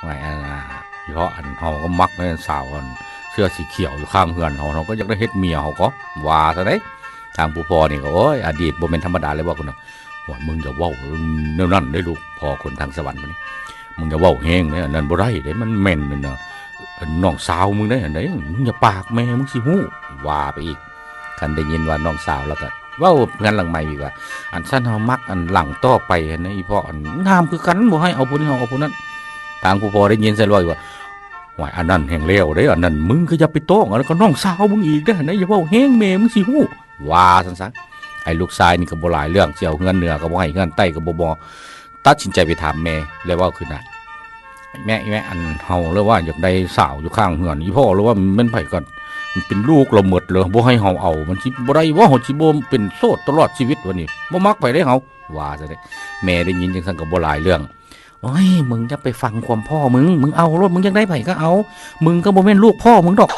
ວ່າອັນ ເພາະອັນເຮົາກໍມັກແມ່ນສາວອັນເສື້ອສີຂຽວຢູ່ຂ້າງເຮືອນເຮົາ ເຮົາກໍຢາກໄດ້ເຮັດເມຍເຮົາກໍວ່າຊະເດ້. ທາງຜູ້ພໍ່ນີ້ກໍ ໂອ້ຍ ອະດີດບໍ່ແມ່ນທຳມະດາເລີຍວ່າ ໂອ້ຍ ມຶງຢ່າເວົ້າແນວນັ້ນເດ້ລູກ ພໍ່ຄົນທາງສະຫວັນພຸ້ນນີ້ ມຶງຢ່າເວົ້າແຮງເດ້ ອັນນັ້ນບໍ່ໄດ້ເດ້ ມັນແມ່ນນັ້ນນະ ນ້ອງສາວມຶງເດ້ ອັນໃດ ມຶງຢ່າປາກ ແມ່ມຶງຊິຮູ້ ວ່າໄປອີກ. ຄັນໄດ້ຍິນວ່ານ້ອງສາວ ແລ້ວກໍເວົ້າເຮືອນຫຼັງໃໝ່ອີກວ່າ ອັນຊັ້ນເຮົາມັກອັນຫຼັງຕໍ່ໄປຫັ້ນນະ ອີພໍ່ ອັນງາມຄືກັນ ບໍ່ໃຫ້ເອົາຜູ້ນີ້ ເຮົາເອົາຜູ້ນັ້ນ. ທາງຜູ້ພໍ່ໄດ້ຍິນໃສ່ລວດອີກວ່າ ໂອ້ຍ ອັນນັ້ນແຮ່ງແລ້ວເດ້ ອັນນັ້ນມຶງກໍຢ່າໄປຕ້ອງ ອັນນັ້ນກໍນ້ອງສາວມຶງອີກເດ້ ອັນໃດຢ່າເວົ້າແຮງ ແມ່ມຶງຊິຮູ້ ວ່າຊັ້ນຊະ. ໄອ້ລູກຊາຍນີ້ກໍບໍ່ຫຼາຍເລື່ອງ ຊິເອົາເຮືອນເໜືອກໍບໍ່ໃຫ້ ເຮືອນໃຕ້ກໍບໍ່ເໝາະ ຕັດສິນໃຈໄປຖາມແມ່ ແລ້ວເວົ້າຄືນນະ ແມ່ ອີແມ່ ອັນເຮົາເລີຍວ່າຢາກໄດ້ສາວຢູ່ຂ້າງເຮືອນ ອີພໍ່ເລີຍວ່າແມ່ນໃຜກໍເປັນລູກລະໝົດເລີຍ ບໍ່ໃຫ້ເຮົາເອົາ ມັນຊິບໍ່ໄດ້ບໍ່ ເຮົາຊິບໍ່ເປັນໂສດຕະຫຼອດຊີວິດວະນີ້ ບໍ່ມັກໃຜເດ້ເຮົາ ວ່າຊະເດ້. ແມ່ໄດ້ຍິນຈັ່ງຊັ້ນກໍບໍ່ຫຼາຍເລື່ອງ ໂອ້ຍ ມຶງຢ່າໄປຟັງຄວາມພໍ່ມຶງ ມຶງເອົາໂລດ ມຶງຢາກໄດ້ໃຜກໍເອົາ ມຶງກໍບໍ່ແມ່ນລູກພໍ່ມຶງດອກ.